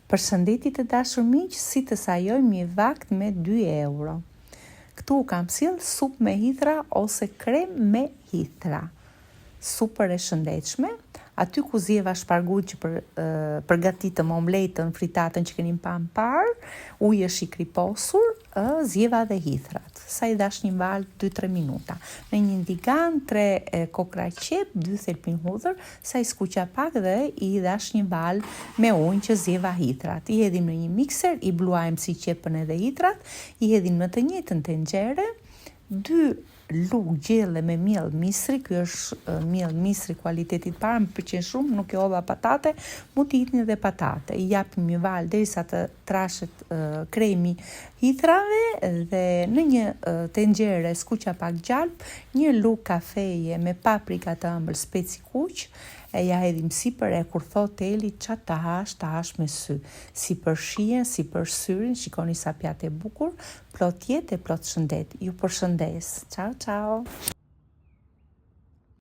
Përshëndetje të dashur miq, si të sajojmë një vakt me 2 euro. Këtu u kam sjellë supë me hithra ose krem me hithra. Super e shëndetshme. Aty ku zieva shpargull që për, përgatitëm omletën, fritatën që keni pa më parë, uji është i kriposur, zieva dhe hithrat. Sa i dhashë një valë 2-3 minuta. Në një tigan, 3 kokra qepë, 2 thelpin hudhër, sa i skuqa pak dhe i dhashë një valë me ujë që zieva hithrat. I hedhim në një mikser, i bluajmë si qepën edhe hithrat, i hedhim në të njëjtën tenxhere, 2 lugë gjelle me miell misri, ky është miell misri kualitetit parë, më pëlqen shumë, nuk i hodha patate, mund t'i hidhni edhe patate. I japim një valë derisa të trashet kremi hithrave dhe në një tenxhere skuqa pak gjalpë, një lugë kafeje me paprika të ëmbël spec i kuq, e ja hedhim sipër e kur thotë Eli ça të hash, të hash me sy. Si për shijen, si për syrin, shikoni sa pjatë e bukur, plot jetë e plot shëndet. Ju përshëndes. Ciao ciao.